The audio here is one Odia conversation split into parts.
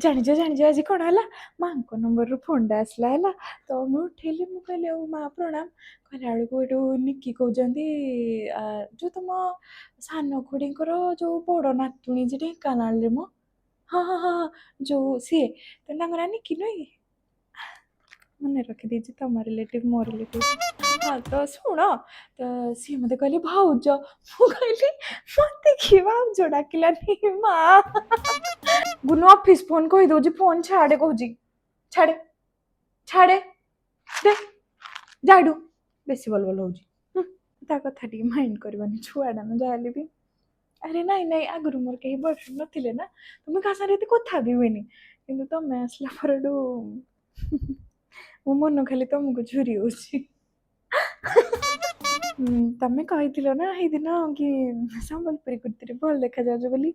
ଜାଣିଛ, ଜାଣିଛ, ଆଜି କ'ଣ ହେଲା? ମାଙ୍କ ନମ୍ବରରୁ ଫୋନ୍ଟା ଆସିଲା ହେଲା। ତ ମୁଁ ଉଠେଇଲି, ମୁଁ କହିଲି, "ଆଉ ମା, ପ୍ରଣାମ।" କହିଲା ବେଳକୁ ଏଠୁ ନିକି କହୁଛନ୍ତି, ଯୋଉ ତୁମ ସାନ ଖୁଡ଼ିଙ୍କର ଯୋଉ ବଡ଼ ନାତୁଣୀ ଯେ ଢେଙ୍କାନାଳରେ ମ, ହଁ, ଯୋଉ ସିଏ ତ, ତାଙ୍କ ନାଁ ନିକି ନୁହେଁ କି? ମନେ ରଖିଦେଇଛି, ତମ ରିଲେଟିଭ୍ ମୋ ରିଲେଟିଭ୍। ହଁ, ତ ଶୁଣ, ତ ସିଏ ମୋତେ କହିଲେ ଭାଉଜ। ମୁଁ କହିଲି, ମତେ କିଏ ଭାଉଜ ଡାକିଲାନି ମା? ଗୁନୁ, ଅଫିସ ଫୋନ କହିଦଉଛି, ଫୋନ ଛାଡେ କହୁଛି, ଛାଡେ, ଛାଡେ, ଦେ ଜାଡୁ। ବେଶୀ ବଲ ବଲ ହଉଛି। ତା କଥା ଟିକେ ମାଇଣ୍ଡ କରିବନି, ଛୁଆଟା ନା ଯାହାହେଲେ ବି। ଆରେ ନାଇଁ ନାଇଁ, ଆଗରୁ ମୋର କେହି ବୟଫ୍ରେଣ୍ଡ ନଥିଲେ ନା, ତ ମୁଁ କାହା ସାଙ୍ଗରେ ଏତେ କଥା ବି ହୁଏନି। କିନ୍ତୁ ତମେ ଆସିଲା ପରଠୁ ମୋ ମନ ଖାଲି ତମକୁ ଝୁରି ହଉଛି। ତମେ କହିଥିଲ ନା ସେଇଦିନ କି ସମ୍ବଲପୁରୀ କୁର୍ତ୍ତୀରେ ଭଲ ଦେଖାଯାଉଛ ବୋଲି,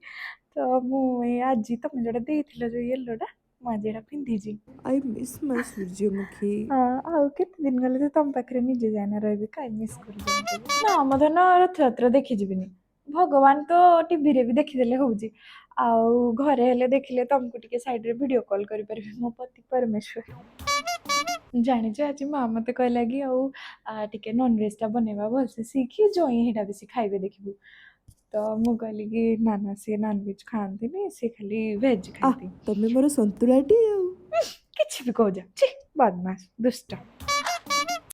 ତ ମୁଁ ଏଇ ଆଜି ତମେ ଯୋଉଟା ଦେଇଥିଲ, ଯୋଉ ୟେଲୋଟା, ମୁଁ ଆଜି ଏଇଟା ପିନ୍ଧିଛି। I miss my ସୂର୍ଯ୍ୟମୁଖୀ। ହଁ, ଆଉ କେତେ ଦିନ ଗଲେ ତ ତମ ପାଖରେ ନିଜେ ଯାଇନା ରହିବି, କାଇଁ ମିସ୍ କରୁଛ ନା? ଆମ ଧନ ରଥଯାତ୍ରା ଦେଖିଯିବିନି, ଭଗବାନ ତ ଟିଭିରେ ବି ଦେଖିଦେଲେ ହଉଛି। ଆଉ ଘରେ ହେଲେ ଦେଖିଲେ ତମକୁ ଟିକେ ସାଇଡରେ ଭିଡ଼ିଓ କଲ୍ କରିପାରିବି, ମୋ ପତି ପରମେଶ୍ୱର। ଜାଣିଛ, ଆଜି ମା ମତେ କହିଲା କି ଆଉ ଟିକେ ନନଭେଜଟା ବନେଇବା ଭଲସେ ଶିଖି, ଜଇଁ ହେଇଟା ବେଶୀ ଖାଇବେ ଦେଖିବୁ। ତ ମୁଁ କହିଲି କି ନା ନା, ସିଏ ନନଭେଜ ଖାଆନ୍ତିନି, ସିଏ ଖାଲି ଭେଜ ଖାଆନ୍ତି। ତମେ ମୋର ସନ୍ତୁଳାଟି ଆଉ। କିଛି ବି କହୁଛ, ଛି, ବଦମାସ, ଦୁଷ୍ଟ।